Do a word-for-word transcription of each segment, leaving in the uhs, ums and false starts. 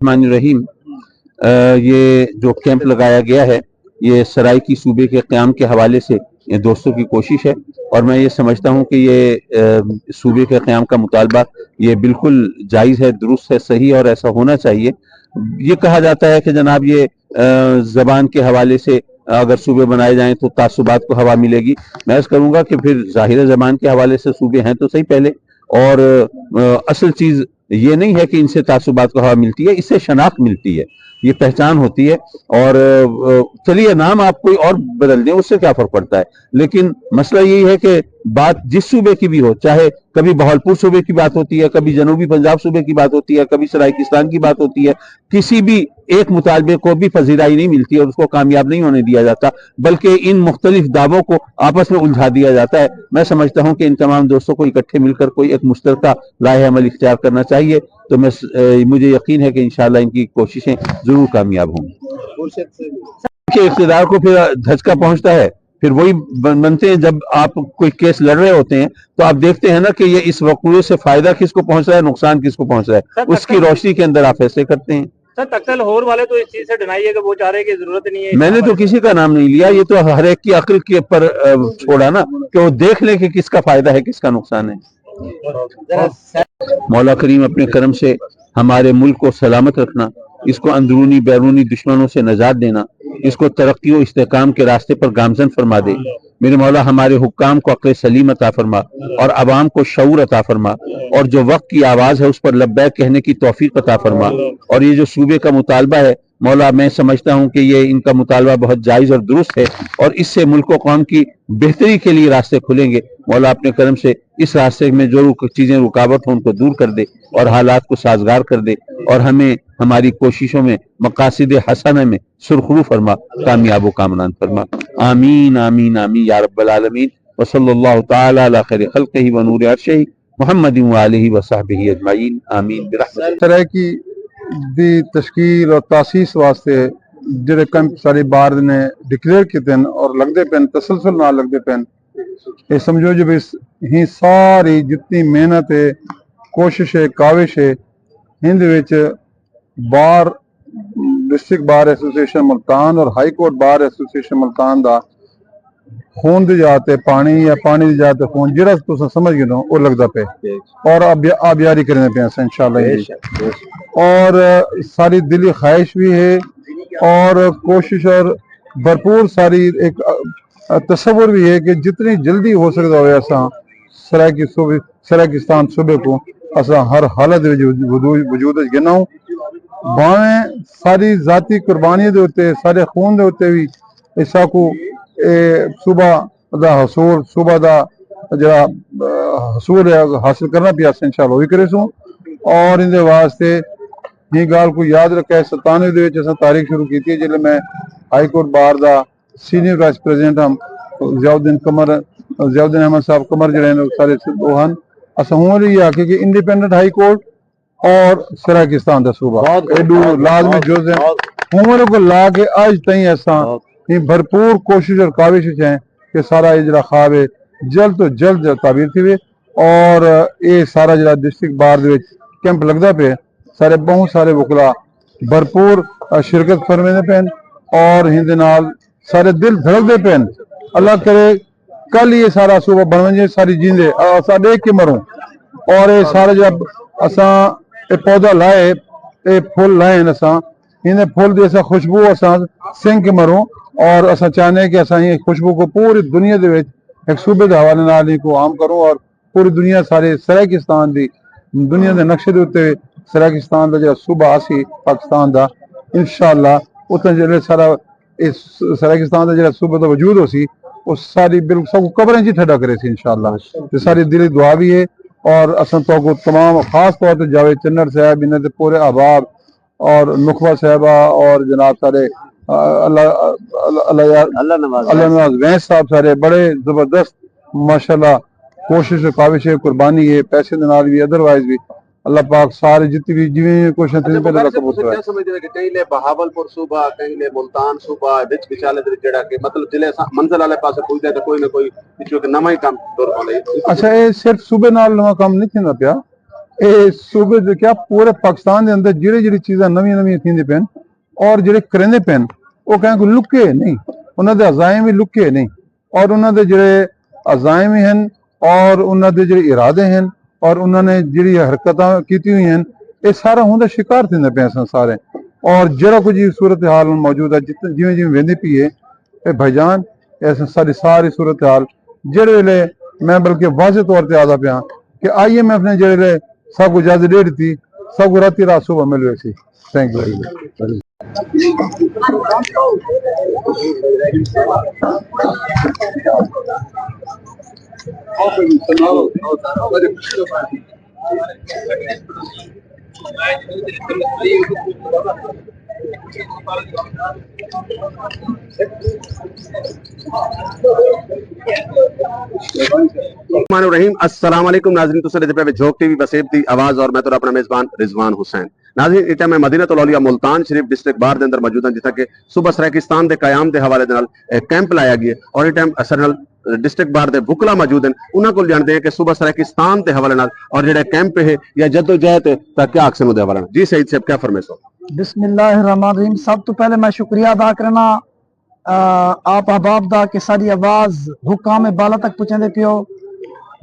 الرحمن الرحیم۔ یہ جو کیمپ لگایا گیا ہے، یہ سرائیکی صوبے کے قیام کے حوالے سے یہ دوستوں کی کوشش ہے، اور میں یہ سمجھتا ہوں کہ یہ صوبے کے قیام کا مطالبہ یہ بالکل جائز ہے، درست ہے، صحیح ہے اور ایسا ہونا چاہیے۔ یہ کہا جاتا ہے کہ جناب، یہ زبان کے حوالے سے اگر صوبے بنائے جائیں تو تعصبات کو ہوا ملے گی۔ میں عرض کروں گا کہ پھر ظاہر ہے، زبان کے حوالے سے صوبے ہیں تو صحیح پہلے، اور اصل چیز یہ نہیں ہے کہ ان سے تعصبات کو ہوا ملتی ہے، اس سے شناخت ملتی ہے، یہ پہچان ہوتی ہے۔ اور چلیے، نام آپ کوئی اور بدل دیں، اس سے کیا فرق پڑتا ہے؟ لیکن مسئلہ یہی ہے کہ بات جس صوبے کی بھی ہو، چاہے کبھی بہاولپور صوبے کی بات ہوتی ہے، کبھی جنوبی پنجاب صوبے کی بات ہوتی ہے، کبھی سرائیکستان کی بات ہوتی ہے، کسی بھی ایک مطالبے کو بھی پذیرائی نہیں ملتی اور اس کو کامیاب نہیں ہونے دیا جاتا، بلکہ ان مختلف دعووں کو آپس میں الجھا دیا جاتا ہے۔ میں سمجھتا ہوں کہ ان تمام دوستوں کو اکٹھے مل کر کوئی ایک مشترکہ لائحہ عمل اختیار کرنا چاہیے، تو میں مجھے یقین ہے کہ انشاءاللہ ان کی کوششیں ضرور کامیاب ہوں گی۔ کہ اقتدار کو پھر دھچکا پہنچتا ہے، پھر وہی بنتے ہیں۔ جب آپ کوئی کیس لڑ رہے ہوتے ہیں تو آپ دیکھتے ہیں نا کہ یہ اس وقوع سے فائدہ کس کو پہنچ رہا ہے، نقصان کس کو پہنچ رہا ہے، اس کی روشنی کے اندر آپ فیصلے کرتے ہیں۔ سر، تختل ہور والے تو اس چیز سے ڈینائی ہے کہ وہ چاہ رہے ہیں کہ ضرورت نہیں ہے۔ میں نے تو کسی کا نام نہیں لیا، یہ تو ہر ایک کی عقل کے پر چھوڑا نا، کہ وہ دیکھ لیں کہ کس کا فائدہ ہے، کس کا نقصان ہے۔ مولا کریم اپنے کرم سے ہمارے ملک کو سلامت رکھنا، اس کو اندرونی بیرونی دشمنوں سے نجات دینا، اس کو ترقی و استحکام کے راستے پر گامزن فرما دے۔ میرے مولا، ہمارے حکام کو عقل سلیم عطا فرما اور عوام کو شعور عطا فرما، اور جو وقت کی آواز ہے اس پر لبیک کہنے کی توفیق عطا فرما۔ اور یہ جو صوبے کا مطالبہ ہے مولا، میں سمجھتا ہوں کہ یہ ان کا مطالبہ بہت جائز اور درست ہے، اور اس سے ملک و قوم کی بہتری کے لیے راستے کھلیں گے۔ مولا اپنے کرم سے اس راستے میں جو رک چیزیں رکاوٹ ہوں ان کو دور کر دے اور حالات کو سازگار کر دے، اور ہمیں ہماری کوششوں میں مقاصد حسنہ میں سرخرو فرما، کامیاب و کامران فرما۔ آمین آمین آمین یا رب العالمین۔ وصلی اللہ تعالی علی خیر خلقہ و نور عرشہ محمد و آلہ و صحبہ اجمعین، آمین برحمتک۔ سرائیکی دی تشکیل اور تاسیس واسطے جڑے کیمپ ساڈی بارڈ نے ڈکلیئر کیتے ہن اور لگدے پن، تسلسل نال لگدے پن، اے سمجھو جو بھئی ہی ساری جتنی محنت ہے، کوشش ہے، کاوش ہے، ہند وچ بار ڈسٹرکٹ بار ایسوسی ایشن ملتان اور ہائی کورٹ بار ایسوسی ایشن ملتان دا خون دی جا تے پانی یا پانی دی جا تے خون، جیڑھا تساں سمجھ گھنو، او لگدا پئے۔ اور آبیاری کریندے پئے اساں انشاءاللہ۔ اور ساری دلی خواہش وی ہے اور کوشش اور بھرپور ساری ایک تصور وی ہے کہ جتنی جلدی ہو سگدا ہووے اساں سرائیکی صوبے، سرائیکستان صوبے کوں اساں ہر حالت وچ وجود وچ گھناؤں۔ بھاویں ساری ذاتی قربانی دے اتے، سارے خون دے اتے وی اساکوں اے صوبہ دا حصول، صوبہ دا جڑا حصول ہے حاصل کرنا پیا، اساں انشاءاللہ وی کریسوں۔ اور ایندے واسطے ہی گالھ کوں یاد رکھے، ستانوے دے وچ اساں تحریک شروع کیتی ہے، جلے میں ہائی کورٹ بار دا سینئر وائس پریزیڈنٹ ہم ضیاء الدین قمر، ضیاء الدین احمد صاحب قمر جڑے ہیں سارے او ہن۔ اساں ہوں یہ آکھے کہ انڈیپینڈنٹ ہائی کورٹ اور سرائیکستان دا صوبہ اے ڈو لازمی جز ہیں۔ ہوں کو لا کے اج تائیں اساں یہ بھرپور کوشش اور کاوش ہیں کہ سارا یہ جڑا خواب ہے جلد تو جلد تعبیر تھی۔ اور اے سارا جڑا ڈسٹرکٹ بار دے وچ کیمپ لگدا پے، سارے بہت سارے وکلا بھرپور شرکت فرمیندے پین اور ہندے نال سارے دل دھڑکدے پین۔ اللہ کرے کل یہ سارا صوبہ بن ونجے، ساری جیندے اساں دیکھ کے مروں۔ اور یہ سارا جب اساں یہ پودا لائے، یہ پھول لائے ہیں اساں، انہیں پھول دی اساں خوشبو اساں سنگ کے مروں۔ اور اساں چاہنے کہ اساں یہ خوشبو کو پوری دنیا دے وچ ایک صوبے دے حوالے نال ہی کو عام کروں اور پوری دنیا سارے سرائیکستان دی دنیا دے نقشے دے اتے سرائیکستان دا جڑا صوبہ آسی پاکستان دا، انشاءاللہ اتنا جڑے سارا اس سرائیکستان دا جڑا صوبہ دا وجود ہو سی، وہ ساری بالکل سب کو قبریں جی ٹھڈا کرے سی انشاءاللہ۔ تے ساری دلی دعا بھی ہے۔ اور اساں تو کو تمام خاص طور تے جاوید چنڑ صاحب، انہاں دے پورے احباب اور نخبہ صاحبہ اور جناب سارے اللہ اللہ اللہ نواز وینس صاحب سارے بڑے زبردست ماشاءاللہ کوشش و کاوش ہے، قربانی ہے، پیسے دے نال بھی، ادروائز بھی۔ اللہ پاک سارے جتنی بھی جویں کوششاں تھیندیاں پئے، اللہ قبول کرے۔ کیا سمجھدے کہ کہیں لے بہاول پور صوبہ، کہیں لے ملتان صوبہ وچ وچالے دے وچ جیڑھا کہ مطلب جلے اساں منزل والے پاسے پہنچدے تے کوئی نہ کوئی وچوں کہ نواں ہی کم ٹر پوندا ہے۔ اچھا، اے صرف صوبے نال نواں کم نہیں تھیندا پیا، اے صوبے دے کیا پورے پاکستان دے اندر جڑے جڑی چیزاں نویاں نویاں تھیندے پین اور جڑے کریندے پین، او کہیں کو لکے نہیں، انہاں دے عزائم بھی لکے نہیں، اور انہاں دے جڑے عزائم ہیں اور انہاں دے جڑے ارادے ہیں اور انہاں نے جڑی حرکتاں کیتی ہوئی ہیں، اے سارا ہوندا شکار تھیندے پے اساں سارے۔ اور جڑا کچھ یہ صورتحال موجود ہے، جت- جویں جویں ویندی پی ہے، اے بھائی جان، اے اساں ساری ساری صورتحال جڑے ویلے میں بلکہ واضح طور تے آدھا پیا کہ آئی ایم ایف نے جڑے ویلے سب کو اجازت دے دیتی، سب کو راتی رات صبح مل ویسی۔ تھینک یو ویری مچ۔ الرحمن الرحیم۔ السلام علیکم ناظرین، تساں ݙیہدے پئے جھوک ٹی وی وسیب دی آواز اور میں تہاݙا اپݨا میزبان رضوان حسین۔ ناظرین، ایں ٹائم میں مدینۃ الاولیاء ملتان شریف ڈسٹرکٹ باڑ دے اندر موجود ہاں، جتھاں کہ صوبہ سرائیکستان دے قیام دے حوالے دے نال، اے، کیمپ لایا ڳیا اور ایں ٹائم اساݙے نال ڈسٹرکٹ باڑ دے وکلا موجود ہیں، انہاں کول ڄاݨدے ہیں کہ صوبہ سرائیکستان دے حوالے نال اور جڑا کیمپ ہے یا جدوجہد ہے تاں کیا آکھسن اودے حوالے نال۔ جی سعید صاحب، کیا فرمیسو؟ بسم اللہ الرحمن الرحیم۔ سب توں پہلے میں شکریہ ادا کرنا، آ، آپ احباب دا کہ ساݙی آواز حکام بالا تک پہنچیندے پیو۔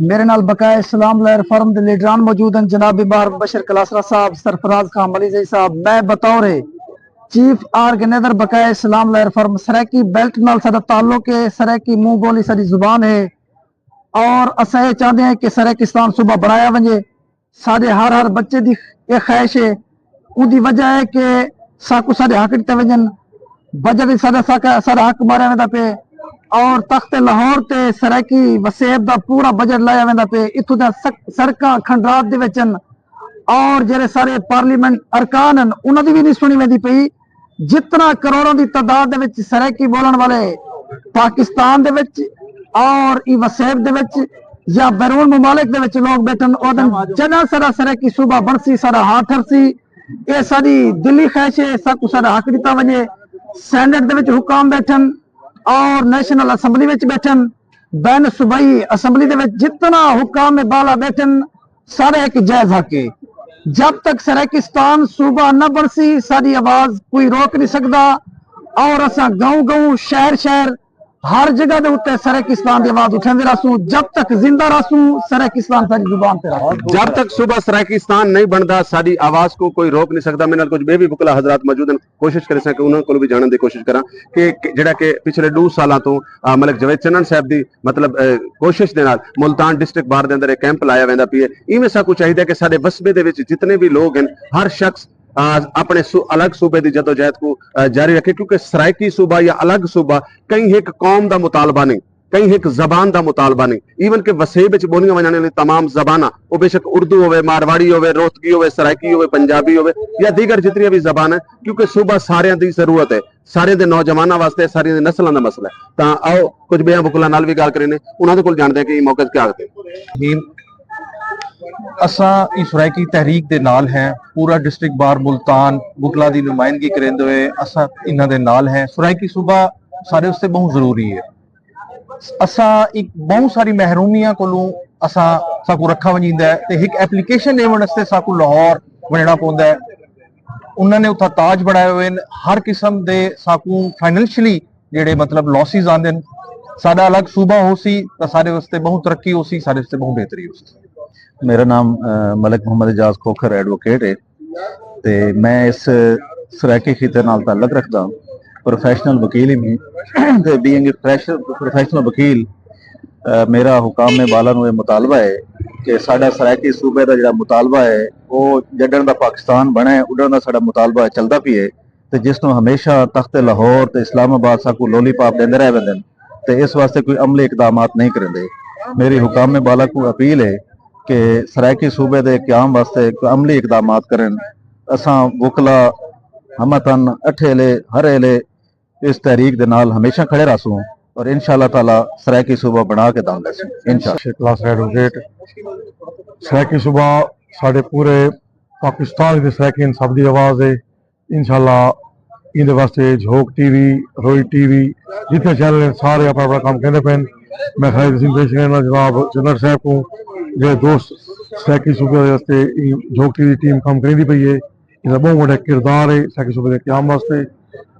میرے نال بقائے اسلام لائر فرم دے لیڈران موجود ہیں، جناب بیمار مبشر کلاسرا صاحب، سرفراز خان ملیزئی صاحب، میں بطور چیف آرگنائزر بقائے اسلام لائر فرم سرائیکی بیلٹ نال ساݙا تعلق ہے، سرائیکی منہ بولی ساݙی زبان ہے اور اساں اے چاہندے ہیں کہ سرائیکستان صوبہ بݨایا ونڄے۔ ساݙے ہر ہر بچے دی اے خواہش ہے۔ اوندی وجہ ہے کہ ساکوں ساݙے حق ݙتے ونڄن، بجٹ وچ ساݙا ساکا ساݙا حق ماریا ویندا پئے اور تخت لاہور تے سرائیکی وسیب دا پورا بجٹ لایا ویندا پئے۔ اتھوں دیاں سک- سڑکاں کھنڈرات دے وچ ہن اور جیڑھے سارے پارلیمنٹ ارکان ہن انہاں دی وی نی سݨی ویندی پئی۔ جتنا کروڑاں دی تعداد دے وچ سرائیکی ٻولݨ والے پاکستان دے وچ اور ای وسیب دے وچ یا بیرون ممالک دے وچ لوگ ٻیٹھن، اوندن جݙاں ساݙا سرائیکی صوبہ بݨسی، ساݙا ہا ٹھرسی۔ اے ساݙی دلی خواہش ہے، ساکوں ساݙا حق ݙتا ونڄے۔ سینیٹ دے وچ حکام ٻیٹھن اور نیشنل اسمبلی وچ ٻیٹھن، بین صوبائی اسمبلی دے وچ جتنا حکام بالا ٻیٹھن، سارے ہک جائز حق ہے۔ جب تک سرائیکستان صوبہ نہ بݨسی، ساݙی آواز کوئی روک نی سڳدا۔ اور اساں گاؤں گاؤں، شہر شہر، ہر جگہ دے اتے سرائیکستان دی آواز اٹھیندے رہسوں۔ جب تک زندہ رہسوں، سرائیکستان ساݙی زبان تے رہسی۔ جب تک صوبہ سرائیکستان نہیں بݨدا، ساݙی آواز کوں کوئی روک نہیں سڳدا۔ میݙے نال کچھ ٻئے وی وکلا حضرات موجود ہن، کوشش کریساں کہ انہاں کولوں وی ڄاݨݨ دی کوشش کراں کہ کہ جیڑھا کہ پچھلے ݙو سالاں توں، آ، ملک جاوید چنن صاحب دی مطلب، اے، کوشش دے نال ملتان ڈسٹرکٹ باڑ دے اندر اے کیمپ لایا ویندا پئے۔ ایویں ساکوں چاہیدا کہ ساݙے وسبے دے وچ جتنے وی لوگ ہن، ہر شخص، آ، اپݨے صو- الگ صوبے دی جدوجہد کوں، آ، جاری رکھے، کیونکہ سرائیکی صوبہ یا الگ صوبہ کہیں ہک قوم دا مطالبہ نہیں، کہیں ہک زبان دا مطالبہ نہیں۔ ایون کہ وسیب وچ ٻولیاں ونڄݨ والی تمام زباناں، او بے شک اردو ہووے، مارواڑی ہووے، روہتکی ہووے، سرائیکی ہووے، پنجابی ہووے یا دیگر جتنیاں وی زباناں، کیونکہ صوبہ ساریاں دی ضرورت ہے، ساریاں دے نوجواناں واسطے، ساریاں دے نسلاں دا مسئلہ ہے۔ تاں آؤ کچھ ٻیاں وکلاں نال وی ڳالھ کریندے، انہاں دے کول ڄاݨدے ہیں کہ ایں موقع تے کیا آکھدے۔ اساں ایں سرائیکی تحریک دے نال ہیں، پورا ڈسٹرکٹ بار ملتان وکلا دی نمائندگی کریندے ہوئے اساں انہاں دے نال ہیں۔ سرائیکی صوبہ سارے واسطے ٻہوں ضروری ہے۔ اساں ہک ٻہوں ساری محرومیاں کولوں اساں ساکوں رکھا ونڄیندا ہے تے ہک اپلیکیشن ݙیوݨ واسطے ساکوں لاہور ونڄݨا پوندا ہے۔ انہاں نے اتھاں تاج بݨائے ہوئے ہن، ہر قسم دے ساکوں فنانشلی جیڑھے مطلب لاسز آندن۔ ساݙا الگ صوبہ ہوسی تاں ساݙے واسطے ٻہوں ترقی ہوسی، ساݙے واسطے ٻہوں بہتری ہوسی۔ میرا نام ملک محمد اعجاز کھوکھر ایڈووکیٹ ہے تے میں اس سرائیکی خطے نال تعلق رکھدا ہاں۔ پروفیشنل وکیل ہی میں تے بینگ پروفیشنل وکیل میرا حکام بالا نوں یہ مطالبہ ہے کہ ساڈا سرائیکی صوبے دا جڑا مطالبہ ہے وہ جڈن دا پاکستان بنے اڈن دا ساڈا مطالبہ چلدا پی ہے۔ تے جس توں ہمیشہ تخت لاہور تے اسلام آباد ساکوں لولی پاپ ڈیندے رہ ویندن تے اس واسطے کوئی عملی اقدامات نہیں کریندے۔ میری حکام بالا کوں اپیل ہے کہ سرائیکی صوبے دے قیام واسطے کوئی عملی اقدامات کرن۔ اساں وکلا ہمہ تن اٹھے لے ہرے لے اس تحریک دے نال ہمیشہ کھڑے رہسوں اور انشاءاللہ تعالی سرائیکی صوبہ بنا کے دم لیسوں انشاءاللہ۔ کلاس ایڈووکیٹ سرائیکی صوبہ ساڈے پورے پاکستان دے سرائیکی انصاف دی آواز ہے۔ انشاءاللہ ایندے واسطے جھوک ٹی وی، روئی ٹی وی، جتنے چینل ہیں سارے اپنا اپنا کام کہندے پین۔ میں خالد وسیم پیش کرنا جناب جنرل صاحب کو جڑے دوست سرائیکی صوبے دے واسطے ایں جھوک ٹی وی دی ٹیم کم کریندی پئی ہے۔ انہاں دا ٻہوں وݙا کردار ہے سرائیکی صوبے دے قیام واسطے۔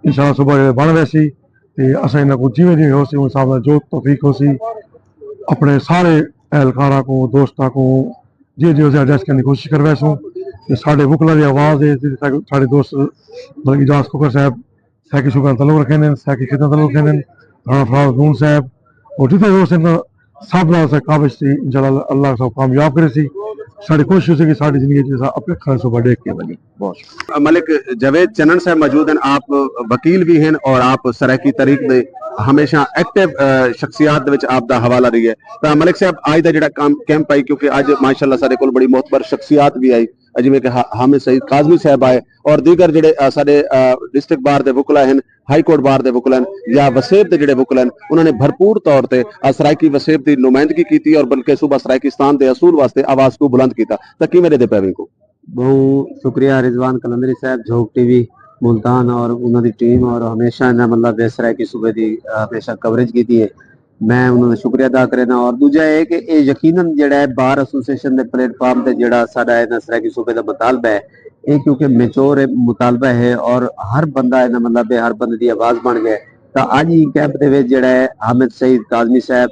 انشاءاللہ صوبہ جیڑھے بݨ ویسی تے اساں انہاں کوں جیویں جیویں ہوسی اوں حساب نال جو توفیق ہوسی، اپݨے سارے اہلکاراں کوں، دوستاں کوں جیویں جیویں ایڈریس کرݨ دی کوشش کرویسوں۔ تے ساݙے وکلا دی آواز ہے، ساݙے دوست ملک اجاز کھوکھر صاحب سرائیکی صوبے نال تعلق رکھیندن، سرائیکی خطے نال تعلق رکھیندن، رانا فراز نون صاحب اور جتنے دوست ہیں، سب نال اساں کاوش سی، انشاءاللہ اللہ سب کامیاب کرے سی۔ ساݙی کوشش ہوسی کہ ساݙی زندگی وچ اساں اپݨے کھڑے صوبہ ݙیکھ کے ونڄوں۔ بہت شکریہ۔ ملک جاوید چنن صاحب موجود ہیں، آپ وکیل بھی ہیں اور آپ سرائیکی تحریک دے ہمیشہ ایکٹیو، آ، شخصیات دے وچ آپ دا حوالہ رہی ہے۔ تاں ملک صاحب، اڄ دا جڑا کام، کیمپ آئی، کیونکہ اڄ ماشاءاللہ ساݙے کول بڑی معتبر شخصیات بھی آئی، جویں کہ حا-، حامد سعید کاظمی صاحب آئے اور دیگر جڑے، آ، ساݙے، آ، ڈسٹرکٹ بار دے وکلا ہن، ہائی کورٹ بار دے وکلا ہن یا وسیب دے جڑے وکلا ہن، انہاں نے بھرپور طور تے، آ، سرائیکی وسیب دی نمائندگی کیتی اور بلکہ صوبہ سرائیکستان دے اصول واسطے آواز کوں بلند کیتا۔ تاں کیویں ݙیہدے پئے ویں کوں؟ ٻہوں شکریہ رضوان قلندری صاحب، جھوک ٹی وی ملتان اور انہاں دی ٹیم، اور ہمیشہ انہاں مطلب سرائیکی صوبے دی، آ، ہمیشہ کوریج کیتی ہے۔ میں انہاں دا شکریہ ادا کرینداں۔ اور ݙوجھا اے کہ اے یقیناً جیڑھا ہے بار ایسوسی ایشن دے پلیٹ فارم تے جیڑھا ساݙا اے نا سرائیکی صوبے دا مطالبہ ہے، اے کیونکہ میچور مطالبہ ہے اور ہر بندہ اے نا مطلب ہے ہر بندے دی آواز بݨ ڳئے۔ تاں اڄ ایں کیمپ دے وچ جیڑھا ہے حامد سعید کاظمی صاحب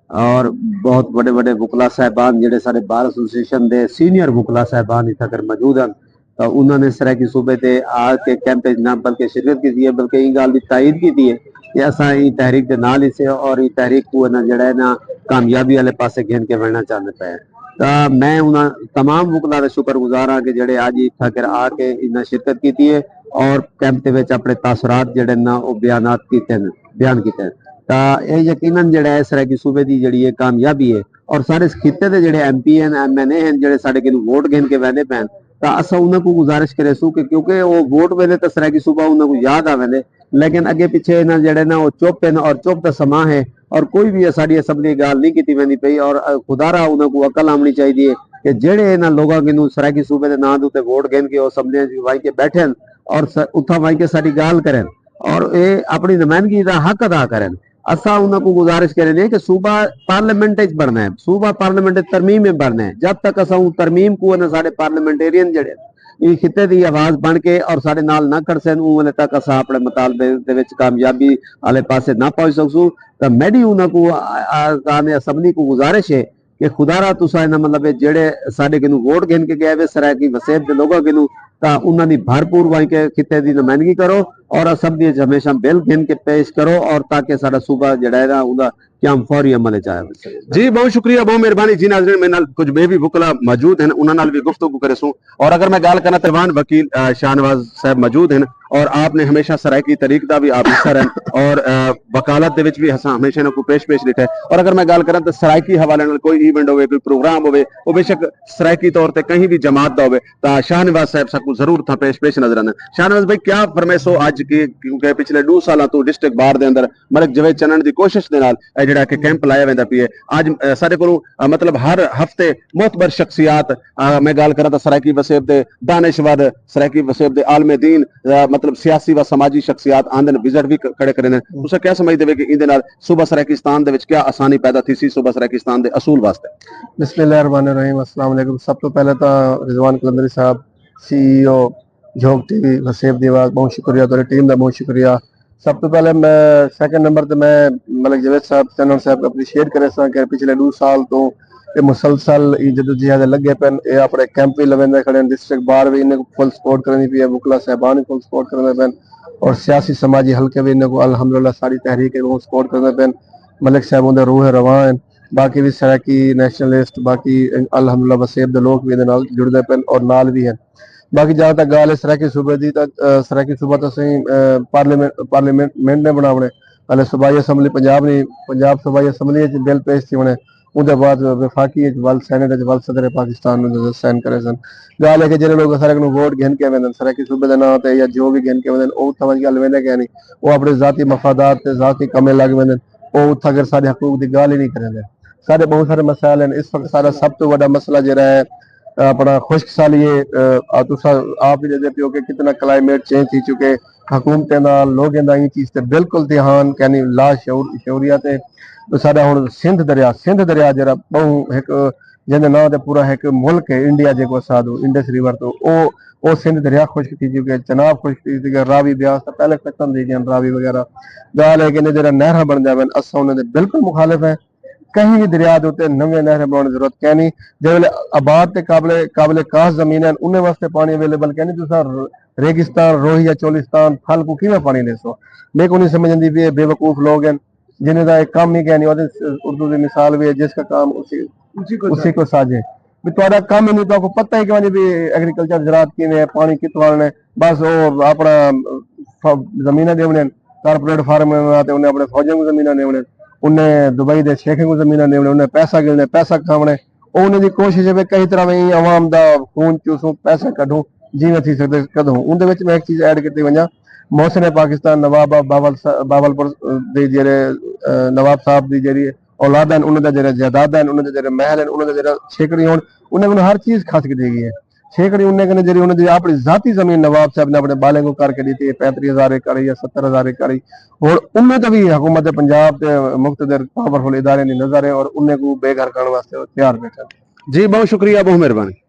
اور بہت وݙے وݙے وکلا صاحبان جیڑھے ساݙے بار ایسوسی ایشن دے سینئر وکلا صاحبان اتھاں کر موجود ہن۔ تاں انہاں نے سرائیکی صوبے تے آ کے کیمپ وچ نہ بلکہ شرکت کیتی ہے، بلکہ ایں ڳالھ دی تائید کیتی ہے کہ اساں ایں تحریک دے نال ہیسے اور ایں تحریک کوں انہاں جیڑھا ہے نا کامیابی والے پاسے گھن کے ونڄݨا چاہندے پئے ہیں۔ تاں میں انہاں تمام وکلا دا شکر گزار ہاں کہ جیڑھے اڄ اتھاں کر آ کے انہاں شرکت کیتی ہے اور کیمپ دے وچ اپݨے تاثرات جیڑھے نا او بیانات کیتے ہیں، بیان کیتے ہیں۔ تاں اے یقیناً جیڑھا ہے سرائیکی صوبے دی جیڑھی ہے کامیابی ہے۔ اور سارے خطے دے جیڑھے ایم پی ہیں، ایم این اے ہیں، جیڑھے ساݙے کنوں ووٹ گھن کے ویندے پئے ہن، تاں اساں انہاں کوں گزارش کریسوں کہ کیونکہ او ووٹ ویندے تاں سرائیکی صوبہ انہاں کوں یاد آویندے، لیکن اڳے پچھے انہاں جیڑھے نا او چپ ہن اور چپ دا سماں ہے اور کوئی وی ساݙی اسمبلی دی ڳالھ نہیں کیتی ویندی پئی۔ اور خدا را انہاں کوں عقل آوݨی چاہیدی ہے کہ جیڑھے انہاں لوکاں کنوں سرائیکی صوبے دے ناں دے اتے ووٹ گھن کے او اسمبلیاں وچ ونڄ کے ٻیٹھے ہن اور س-، اتھاں ونڄ کے ساݙی ڳالھ کرن اور اے اپݨی نمائندگی دا حق ادا کرن۔ اساں انہاں کوں گزارش کریندے ہیں کہ صوبہ پارلیمنٹ وچ بݨݨا ہے، صوبہ پارلیمنٹ وچ ترمیم وچ بݨݨا ہے۔ جب تک اساں اوں ترمیم کوں نہ ساݙے پارلیمنٹیرین جیڑھے ایں خطے دی آواز بݨ کے اور ساݙے نال نہ کھڑسن، اوں ویلے تک اساں اپݨے مطالبے دے وچ کامیابی والے پاسے نہ پہنچ سڳسوں۔ تاں میݙی انہاں کوں، آ-، آ-، ارکان اسمبلی کوں گزارش ہے کہ خدا را تساں انہاں مطلب ہے جیڑھے ساݙے کنوں ووٹ گھن کے ڳئے وے سرائیکی وسیب دے لوکاں کنوں، تاں انہاں دی بھرپور ونڄ کے خطے دی نمائندگی کرو اور اسمبلی وچ ہمیشاں بل گھن کے پیش کرو اور تاکہ ساݙا صوبہ جیڑھا ہے نا اوندا قیام فوری عمل وچ آیا ونڄ سڳے۔ جی، ٻہوں شکریہ، ٻہوں مہربانی۔ جی ناظرین، میݙے نال کجھ ٻئے وی وکلا موجود ہن، انہاں نال وی گفتگو کریسوں۔ اور اگر میں ڳالھ کراں تاں ایوان وکیل، آ، شاہنواز صاحب موجود ہن اور آپ نے ہمیشہ سرائیکی تحریک دا وی آپ حصہ رہن اور، آ، وکالت دے وچ وی اساں ہمیشہ انہاں کوں پیش پیش ݙٹھا ہے۔ اور اگر میں ڳالھ کراں تاں سرائیکی حوالے نال کوئی ایونٹ ہووے، کوئی پروگرام ہووے، او بے شک سرائیکی طور تے کہیں وی جماعت دا ہووے تاں شاہنواز صاحب ساکوں ضرور اتھاں پیش پیش نظر آندن۔ شاہنواز بھائی، کیا فرمیسو اڄ کی، کیونکہ پچھلے ݙو سالاں توں ڈسٹرکٹ بار دے اندر ملک جاوید چنن دی کوشش دے نال اے جیڑھا کہ کیمپ لایا ویندا پیا ہے۔ اڄ، اے، ساݙے کولوں، اے، مطلب ہر ہفتے معتبر شخصیات، اے، میں ڳالھ کراں تاں سرائیکی وسیب دے دانشور، سرائیکی وسیب دے عالم دین، اے، مطلب سیاسی و سماجی شخصیات آندن، وزٹ وی ک-، کھڑے کریندن۔ تساں کیا سمجھدے وے کہ ایندے نال صوبہ سرائیکستان دے وچ کیا آسانی پیدا تھیسی صوبہ سرائیکستان دے اصول واسطے؟ بسم اللہ الرحمن الرحیم۔ السلام علیکم۔ سب توں پہلے تاں رضوان قلندری صاحب، سی ای او جھوک ٹی وی وسیب دی آواز، بہت شکریہ، تہاݙی ٹیم دا بہت شکریہ۔ سب توں پہلے میں سیکنڈ نمبر تے میں ملک جاوید صاحب، چنن صاحب کوں اپریشیٹ کریساں کہ پچھلے ݙو سال توں اے مسلسل ایں جدوجہد لڳے پن، اے اپݨے کیمپ وی لویندے کھڑے ہن، ڈسٹرکٹ بار وی انہاں کوں فل سپورٹ کریندی پئی ہے، وکلا صاحبان وی فل سپورٹ کریندے پن اور سیاسی سماجی حلقے وی انہاں کوں الحمدللہ ساری تحریک کوں سپورٹ کریندے پن۔ ملک صاحب اوندے روح رواں ہن، باقی وی سرائیکی نیشنلسٹ، باقی الحمدللہ وسیب دے لوک وی ایندے نال جڑدے پن اور نال وی ہن۔ باقی جہاں تک ڳالھ ہے سرائیکی صوبے دی، تاں، اے، سرائیکی صوبہ تاں سئیں، اے، پارلیمنٹ، پارلیمنٹ نے بݨاوݨے، ہلے صوبائی اسمبلی پنجاب نی، پنجاب صوبائی اسمبلی وچ بل پیش تھیوݨے، اوندے بعد وفاقی وچ ول سینیٹ وچ ول صدر پاکستان نوں سائن کریسن۔ ڳالھ ہے کہ جیڑھے لوک سارے کنوں ووٹ گھن کے ویندن، سرائیکی صوبے دے ناں تے یا جو وی گھن کے ویندن، او اتھاں ونڄ کے الویندے کائنی، او اپݨے ذاتی مفادات تے ذاتی کمیں لڳ ویندن، او اتھاں کر ساݙے حقوق دی ڳالھ ہی نہیں کریندے۔ ساݙے بہت سارے مسائل ہن۔ اس وقت ساݙا سب توں وݙا مسئلہ جیڑھا ہے، اپݨا خشک سالی ہے۔ آ، تساں آپ وی ݙیہدے پیو کہ کتنا کلائمیٹ چینج تھی چکے، حکومتیں دا، لوگیں دا ایں چیز تے بالکل دھیان کائنی، لا شعور، شعوریت ہے۔ تے ساݙا ہݨ سندھ دریا، سندھ دریا جیڑھا ٻہوں ہک جن دے ناں تے پورا ہک ملک ہے انڈیا، جے کو اساں دو انڈس ریور تو او او سندھ دریا خشک تھی چکے، چناب خشک تھی چکے، راوی بیاس تاں پہلے ختم تھی گئے، راوی وغیرہ۔ ڳالھ ہے کہ انہیں جڑا نہراں بݨ جاون، اساں انہیں دے بالکل مخالف ہیں۔ کہیں بھی دریا دے اتے نویں نہر بݨاوݨ دی ضرورت کینی۔ جے ویلے آباد تے قابل قابل کاشت زمین ہیں، انہیں واسطے پانی اویلیبل کینی۔ تساں ریگستان، روہی یا چولستان پھل کو کیویں پانی ݙیسو؟ میکوں نہیں سمجھ آندی پئی، بے وقوف لوگ ہیں۔ جنہیں دا ایک کام ہی کہنی ہوتی، اردو دی مثال بھی ہے، جس کا کام اسی اسی کو اسی کو ساجے۔ بھی تہاڈا کم ہی نہیں، تہاکوں پتہ ہی کیوں نہیں بھی ایگریکلچر، زراعت کیویں ہے، پانی کتھوں آنے۔ بس وہ اپنا ف- زمیناں دیونے، کارپوریٹ فارم تے انہیں اپنے فوجیاں کو زمیناں دیونے، انہیں دبئی دے شیخیں کو زمیناں دیونے، انہیں پیسہ گلنے، پیسہ کھاونے۔ او انہیں دی کوشش ہے کہ کہیں طرح میں عوام دا خون چوسوں، پیسہ کڈھوں، جیویں تھی سکدے کڈھوں۔ ان دے وچ میں ایک چیز ایڈ کیتی ونجا، محسن پاکستان نواب آف بہاول سا- بہاولپور دے جڑے، آ، نواب صاحب دی جڑی اولاداں ہن، انہاں دا جڑا جائیداداں ہن، انہاں دے جڑے محل ہن، انہاں دے جڑا چھیکڑی ہن، انہاں کوں ہر چیز خاص کیتی گئی ہے۔ چھیکڑی انہیں کنے جڑی انہاں دی اپنی ذاتی زمین نواب صاحب نے اپنے بالیں کو کر کے ݙتی ہے، پینتیس ہزار ایکڑ یا ستر ہزار ایکڑ ہی۔ ہن انہیں تے بھی حکومت پنجاب تے مقتدر پاورفل ادارے دی نظر ہے اور انہیں کو بے گھر کرݨ واسطے وہ تیار بیٹھے۔ جی، بہت شکریہ، بہت مہربانی۔